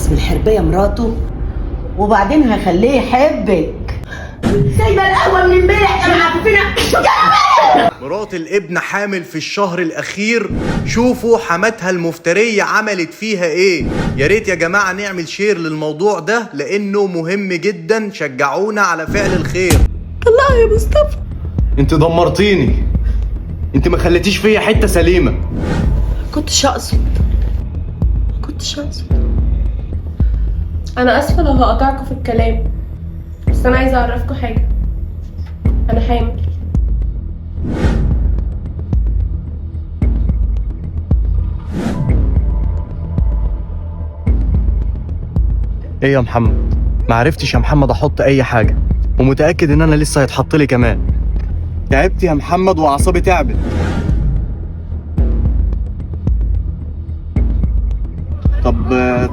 اخلص من الحربية مراته وبعدين هخليه يحبك. سايبه القهوة من امبارح يا معفنه. مرات الابن حامل في الشهر الاخير، شوفوا حماتها المفترية عملت فيها ايه. يا ريت يا جماعة نعمل share للموضوع ده لانه مهم جدا، شجعونا على فعل الخير. طلعها يا مصطفى. انت دمرتيني، انت ما خليتيش فيا حتة سليمة. كنتش اقصد، كنتش اقصد. انا اسفه لو هقطعكم في الكلام، بس انا عايزه اعرفكم حاجة. انا حامل. ايه يا محمد؟ ما عرفتش يا محمد احط اي حاجة، ومتأكد ان انا لسه هيتحط لي كمان. تعبت يا محمد واعصابي تعبت.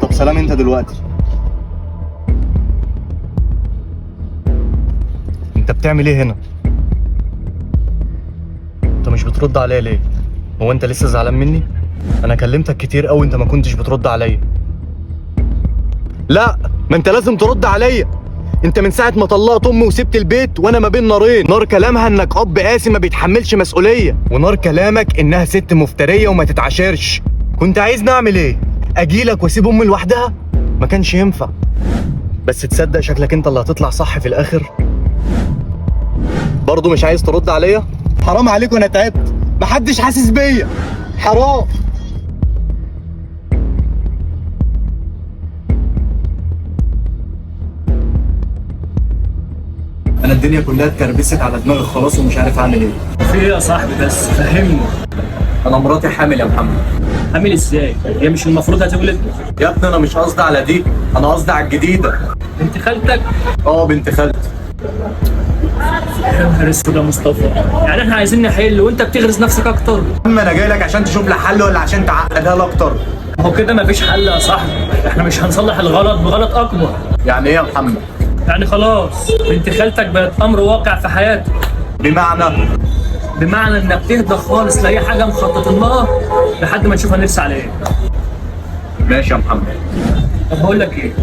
طب سلام. انت دلوقتي انت بتعمل ايه هنا؟ انت مش بترد عليا ليه؟ هو انت لسه زعلان مني؟ انا كلمتك كتير قوي انت ما كنتش بترد عليا. لا ما انت لازم ترد عليا. انت من ساعة ما طلقت امي وسبت البيت وانا ما بين نارين، نار كلامها انك اب قاسي ما بيتحملش مسؤولية، ونار كلامك انها ست مفتريه وما تتعاشرش. كنت عايزني اعمل ايه؟ اجيلك واسيب امي لوحدها؟ ما كانش ينفع. بس تصدق شكلك انت اللي هتطلع صح في الاخر. برضه مش عايز ترد عليا؟ حرام عليك وانا تعبت، محدش حاسس بيا، حرام. انا الدنيا كلها اتكربست على دماغي خلاص ومش عارف اعمل ايه. في ايه يا صاحبي؟ بس فهمني. انا مراتي حامل يا محمد. حامل ازاي؟ هي مش المفروض هتولد؟ يا ابني انا مش قصدي على دي، انا قصدي على الجديدة. بنت خالتك؟ اه بنت خالتي. يا نهار اسود يا مصطفى، يعني احنا عايزين نحل وانت بتغرز نفسك اكتر. اما انا جاي لك عشان تشوف لي حل ولا عشان تعقدها لي اكتر؟ ما هو كده مفيش حل يا صاحبي، احنا مش هنصلح الغلط بغلط اكبر. يعني ايه يا محمد؟ يعني خلاص بنت خالتك بقت امر واقع في حياتك. بمعنى؟ بمعنى انك تهدى خالص لاي حاجة مخططين لها لحد ما نشوف هنرسى على ايه. ماشي يا محمد. طب هقول لك ايه،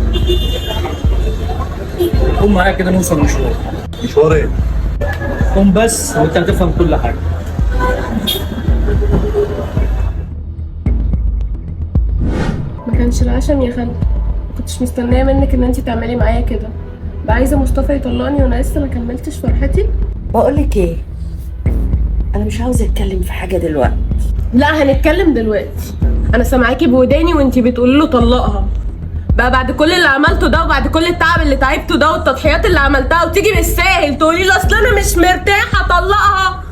قوم معايا كده نوصل مشوار. مشوار ايه؟ قوم بس وانت هتفهم كل حاجة. ما كانش العشم يا خالتي، كنتش مستنيه منك ان انت تعملي معايا كده. بقى عايزه مصطفى يطلقني وانا لسه ما كملتش فرحتي. بقولك ايه، انا مش عاوزه اتكلم في حاجة دلوقتي. لا هنتكلم دلوقتي. انا سامعاكي بوداني وانتي بتقولي له طلقها. بقى بعد كل اللي عملته ده وبعد كل التعب اللي تعبته ده والتضحيات اللي عملتها، وتيجي بالساهل تقولي له اصل انا مش مرتاحة اطلقها؟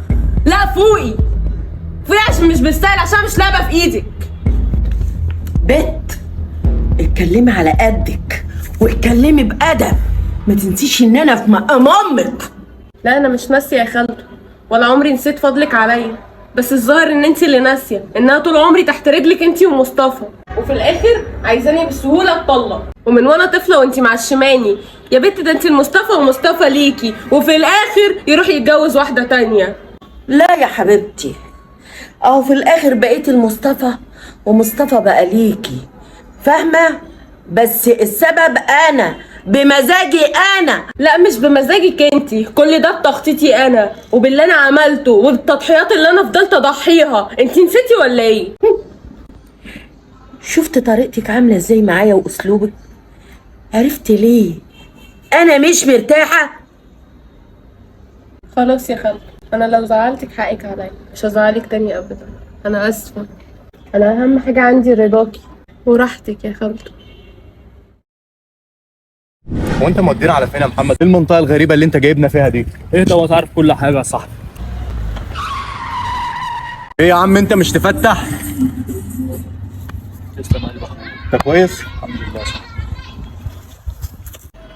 لا فوقي فوقي، عشان مش بالساهل، عشان مش لعبه في ايدك. بت اتكلمي على قدك واتكلمي بأدب، ما تنسيش ان انا في مقام امك. لا انا مش ناسيه يا خالته، ولا عمري نسيت فضلك عليا، بس الظاهر ان انت اللي ناسيه انها طول عمري تحت رجلك انت ومصطفى، وفي الاخر عايزاني بسهولة اتطلق. ومن وانا طفله وانت معشماني يا بنت، ده انت المصطفى ومصطفى ليكي، وفي الاخر يروح يتجوز واحدة تانية. لا يا حبيبتي، اهو في الاخر بقيت المصطفى ومصطفى بقى ليكي، فاهمه؟ بس السبب انا، بمزاجي انا. لا مش بمزاجك انت، كل ده بتخطيطي انا وباللي انا عملته وبالتضحيات اللي انا فضلت اضحيها. انت نسيتي ولا ايه؟ شفت طريقتك عامله ازاي معايا واسلوبك؟ عرفت ليه انا مش مرتاحة؟ خلاص يا خالتي، انا لو زعلتك حقك عليا، مش هزعلك تاني ابدا. انا اسفه. انا اهم حاجة عندي رضاكي وراحتك يا خالتو. هو انت مودينا على فين يا محمد؟ ايه المنطقة الغريبة اللي انت جايبنا فيها دي؟ اهدى وتعرف كل حاجة يا صاحبي. ايه يا عم انت مش تفتح؟ تسلم يا قلبي. انت كويس؟ الحمد لله يا صاحبي.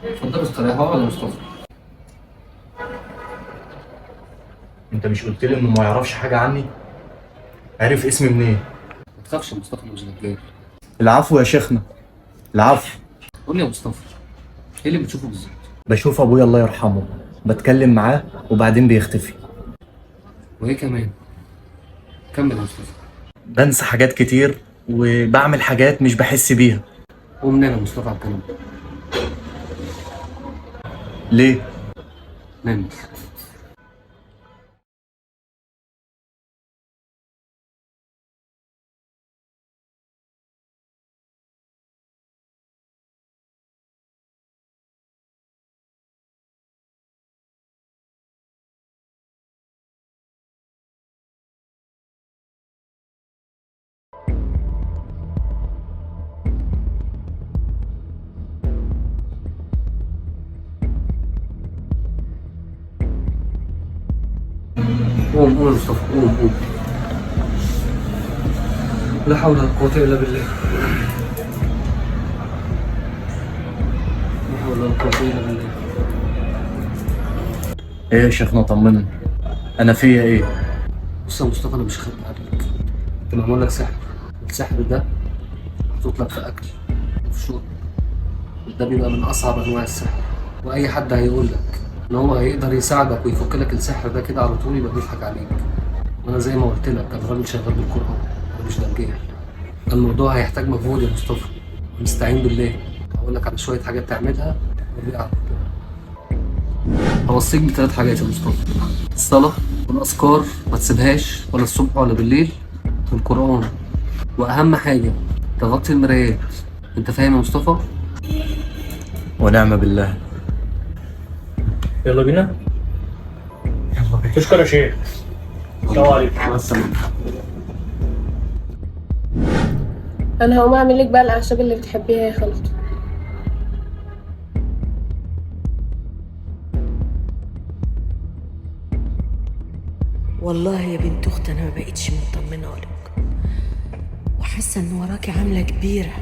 اتفضل استريح اقعد يا مصطفى. انت مش قلت لي انه ما يعرفش حاجة عني؟ عرف اسمي منين؟ ما تخافش يا مصطفى، مش دجال. العفو يا شيخنا، العفو. قول لي يا مصطفى، ايه اللي بتشوفه بالظبط؟ بشوف ابويا الله يرحمه، بتكلم معاه وبعدين بيختفي. وايه كمان؟ كمل يا مصطفى. بنسى حاجات كتير وبعمل حاجات مش بحس بيها. قوم نام يا مصطفى على الكنبة. ليه؟ نام. قوم قوم يا مصطفى، قوم قوم. لا حول ولا قوة إلا بالله. لا حول ولا قوة إلا بالله. ايه يا شيخنا طمني، انا فيا ايه؟ بص يا مصطفى، انا مش هخبي عليك، انت معمول لك سحر، السحر ده محطوط لك في اكل وفي شرب، وده بيبقى من اصعب انواع السحر، واي حد هيقول لك ان هو هيقدر يساعدك ويفك لك السحر ده كده على طول يبقى بيضحك عليك. وانا زي ما قلت لك، انا راجل شغال بالقران، انا مش دجال. الموضوع هيحتاج مجهود يا مصطفى، ونستعين بالله. هقول لك على شوية حاجات تعملها ونرجع على ربنا. هوصيك بثلاث حاجات يا مصطفى: الصلاة والاذكار ما تسيبهاش ولا الصبح ولا بالليل، والقران، واهم حاجة تغطي المرايات. انت فاهم يا مصطفى؟ ونعم بالله. يلا بينا. يلا بينا. تشكر يا شيخ. السلام عليكم. مع السلامة. انا هقوم اعمل لك بقى الاعشاب اللي بتحبيها يا خالته. والله يا بنت اختي انا ما بقتش مطمنه لك، وحاسه ان وراكي عامله كبيرة،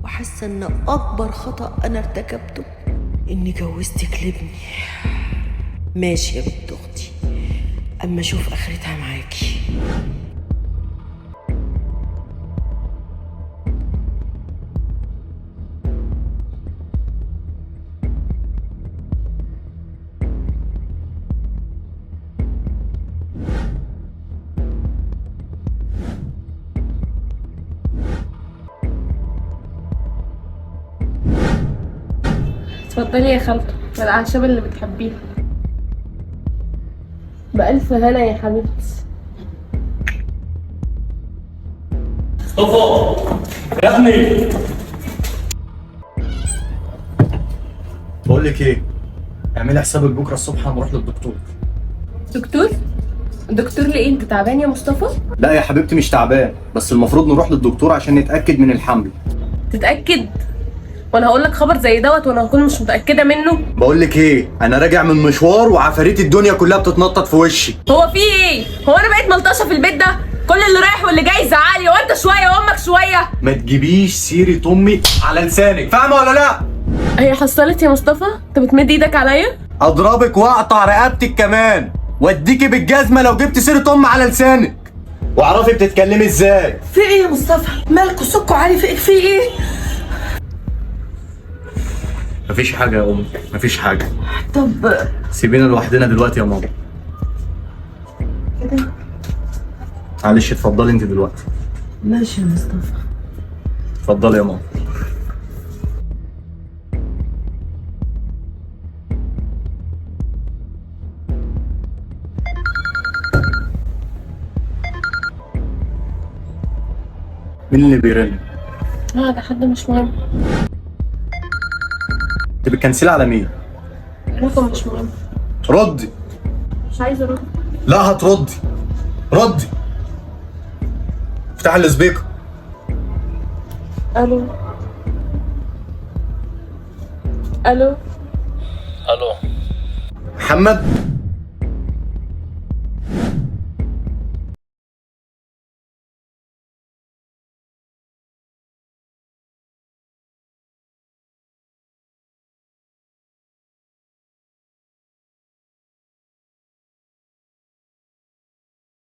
وحاسه ان اكبر خطا انا ارتكبته اني جوزتك لابني. ماشي يا بنت اختي، اما اشوف اخرتها معاكي. اتفضلي يا خالته الاعشاب اللي بتحبيها. بألف هنا يا حبيبتي. مصطفى يا ابني. بقول لك ايه، اعملي حسابك بكره الصبح هنروح للدكتور. دكتور؟ دكتور ليه؟ انت تعبان يا مصطفى؟ لا يا حبيبتي مش تعبان، بس المفروض نروح للدكتور عشان نتاكد من الحمل. تتأكد؟ وانا هقول لك خبر زي دوت وانا هكون مش متأكدة منه؟ بقول لك ايه، انا راجع من مشوار وعفاريت الدنيا كلها بتتنطط في وشي. هو في ايه؟ هو انا بقيت ملطشة في البيت ده؟ كل اللي رايح واللي جاي يزعقلي، وانت شوية وامك شوية. ما تجيبيش سيرة امي على لسانك، فاهمة ولا لا؟ هي حصلت يا مصطفى؟ انت بتمد ايدك عليا؟ اضربك واقطع رقبتك كمان، واديكي بالجزمة لو جبت سيرة امي على لسانك. واعرفي بتتكلمي ازاي. في ايه يا مصطفى؟ مالكوا سكوا علي؟ في ايه؟ مفيش حاجة يا امي، مفيش حاجة. طب سيبينا لوحدنا دلوقتي يا ماما. كده معلش اتفضلي انت دلوقتي. ماشي يا مصطفى. اتفضلي يا ماما. مين اللي بيرن؟ لا ده حد مش مهم. انت بتكنسلي على مين؟ رقم مش مهم. ردي. مش عايزه ارد. لا هتردي، ردي. افتحي ال speaker. الو الو. الو محمد.